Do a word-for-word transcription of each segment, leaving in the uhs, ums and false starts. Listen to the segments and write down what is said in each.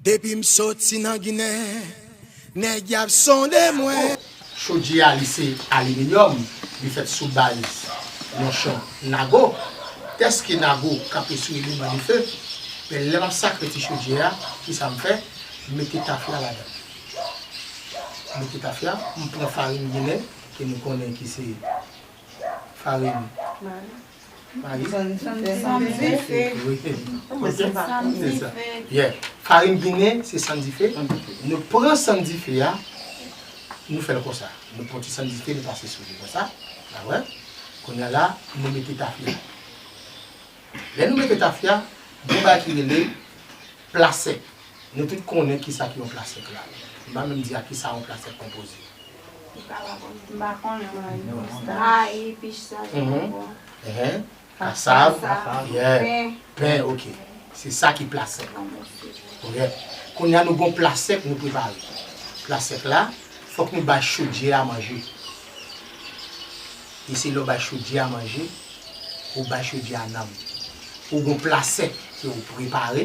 Depi m soti nan Ginen, nèg y ap sonde mwen. Chodyè a, li se aliminyòm, li fèt sou baz nonchon Nago. Dèske Nago kanpe sou eleman dife, men lè m ap sakre ti chodyè a, kisa m fè? M mete tafya ladan. M mete tafya, m pran farin Ginen, ke nou konnen ki se farin Mari. Mari. Sann dife. Wi. Ok. Sann dife. Yeah. Farin Ginen, se sann dife. Nou pran sann dife a, nou fè l konsa. Nou pran ti sann dife, nou pase sou li konsa. Dakò? Kounye a la, nou mete tafya. Lè nou mete tafya, gen bagay ki rele pla sèk. Nou tout konnen kisa ki yon pla sèk la. M pa menm di a kisa yon pla sèk konpoze. M pa konnen. Mayi, pistach, bonbon. Enhen. Kasav. Kasav. Yeah. Pen. Pen, ok. Se sa ki pla sèk. Ok. Kounye a nou gon pla sèk nou prepare. Pla sèk la, fòk nou bay chodyè a manje. E se lè w bay chodyè a manje, ou bay chodyè a nanm. Ou gon pla sèk ke ou prepare,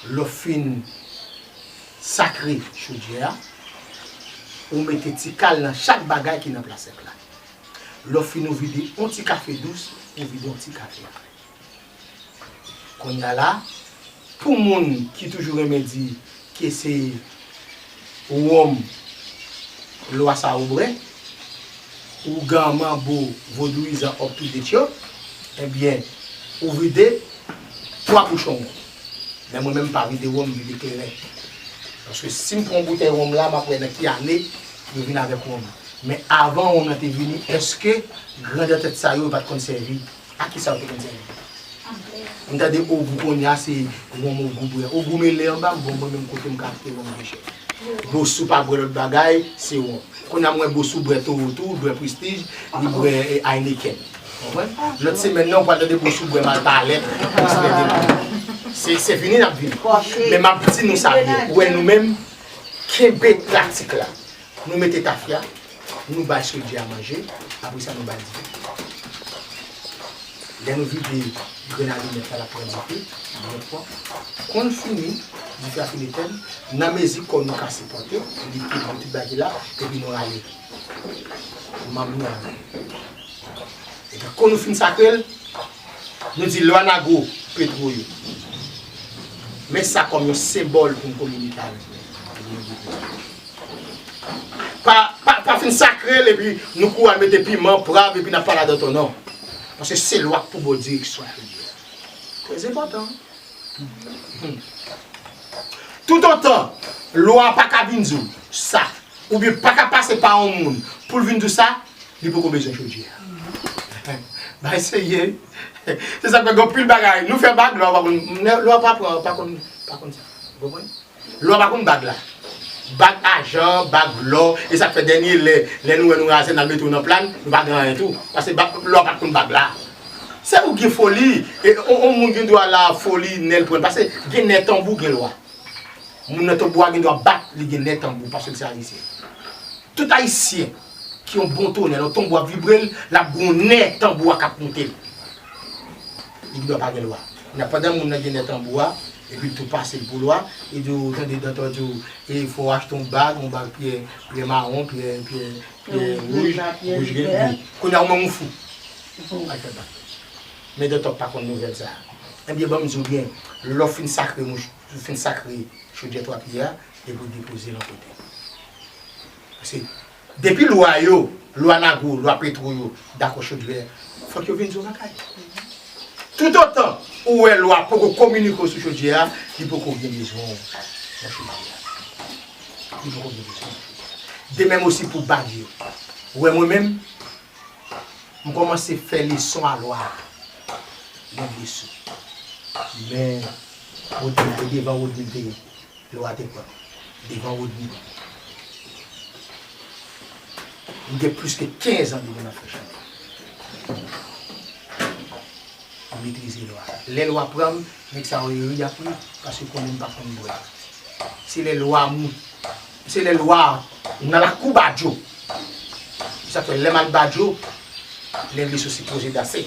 lè w fin sakre chodyè a, ou mete ti kal nan chak bagay ki nan pla sèk la. Lè w fin ou vide yon ti kafe dous, ou vide yon ti kafe a. Kounye a la, pou moun ki toujou renmen di ke se wonm lwa sa ou bwè, ougan, manbo, vodouyizan up to date yo, ebyen, ou vide twa bouchon wonm. Men mwen menm m pa vide wonm, m vide kleren. Paske si m pran yon boutèy wonm la, m ap wè nan ki ane yo vin avèk wonm. Men avan wonm nan te vini, èske grandè tèt sa yo, yo pa t konn sèvi? A kisa yo te konn sèvi? M tande Ogou kounye a se wonm Ogou bwè. Ogou mele anba m, bon, mwen menm kote m ka achte wonm pi chè. Bosou pa bwè lòt bagay, se wonm. Kounye a m wè Bosou bwè Towo tou, bwè Prestige, li bwè, eh, Heineken. Konprann? Lòt semèn nan, ou pral tande Bosou bwè Malpalèt, Extrait de la. Se, se vini n ap vini. Men m ap di nou sa byen. Ou wè nou menm, kenbe pratik la. Nou mete tafya, nou bay chodyè a manje, apre sa nou bay dife. Lè nou vide grenn alimèt la, l ap pran dife, nou pran. Kon l fini, dife a fin etèn, nan mezi kò nou ka sipòte, li pete tout bagay la, epi nou rale. Manm nou rale. Epi kon nou fin sakre l, nou di lwa Nago, Petwo yo. Men sa kòm yon senbòl pou n kominike avèk nou. Pa, pa, pa fin sakre l epi nou kouri al mete piman, pwav epi n ap pale adan ton non. Paske se lwa k pou ba w direksyon a chodyè a. Trè enpòtan. Hmm. Toutotan lwa a pa ka vin di w sa, oubyen pa ka pase pa yon moun pou l vin di w sa, li poko bezwen chodyè a. Bay serye. Se sa k fè gen anpil bagay. Nou fè bag, lwa pa konn, lwa pa pran, pa konn, pa konn sa. Ou konprann? Lwa pa konn bag la. Bag ajan, bag lò, e sa k fè dènye lè, lè nou wè nou razè, n al mete w nan plàn, nou pa gen anyen tou. Paske bag, lwa pa konn bag la. Se ou gen foli, e on, on moun gen dwa la foli, nè l pran l. Paske gen nè tanbou, gen lwa. Moun nan tanbou a gen dwa bat, li gen nè tanbou, paske l se ayisyen. Tout ayisyen ki yon bon tonè, lè yon tanbou ap vibre l, l ap gon nè tanbou a k ap moute l. Li gen dwa pa gen lwa. Nan pandan moun nan gen nè tanbou a, epi l tou pase l pou lwa, li di w, tande dòkta di w, e fò w achte yon bag, yon bag pyè, pyè mawon, pyè, pyè, pyè wouj, wouj, vè. Kounye a ou menm ou fou. Al fè bag. Men dòkta pa konn nouvèl sa a. Ebyen, ban m di w byen, lè w fin sakre mouch, ou fin sakre chodyè twa pyè a, epi w depoze l yon kote. Paske depi lwa yo, lwa Nago, lwa Petwo yo, dakò chodyè, fòk yo vin di w lakay. Toutotan ou wè lwa poko kominike w sou chodyè a, li poko gen bezwen w nan chodyè a. Li poko gen bezwen w nan chodyè a. De menm osi pou bag yo. Ou wè mwen menm, m kòmanse fè leson a lwa a. Lè m leson. Men, Rodney, e devan Rodney m te ye. Lwa te pran m devan Rodney. M gen plis ke kenz an depi m ap fè chanèl. M metrize lwa. Lè lwa pran m, nèg sa yo ri ap ri, paske konnen m pa konn bwè. Se lè lwa mou, se lè lwa nan lakou Badjo. Se sa k fè lè m al Badjo, lè m vle sou sipoze danse.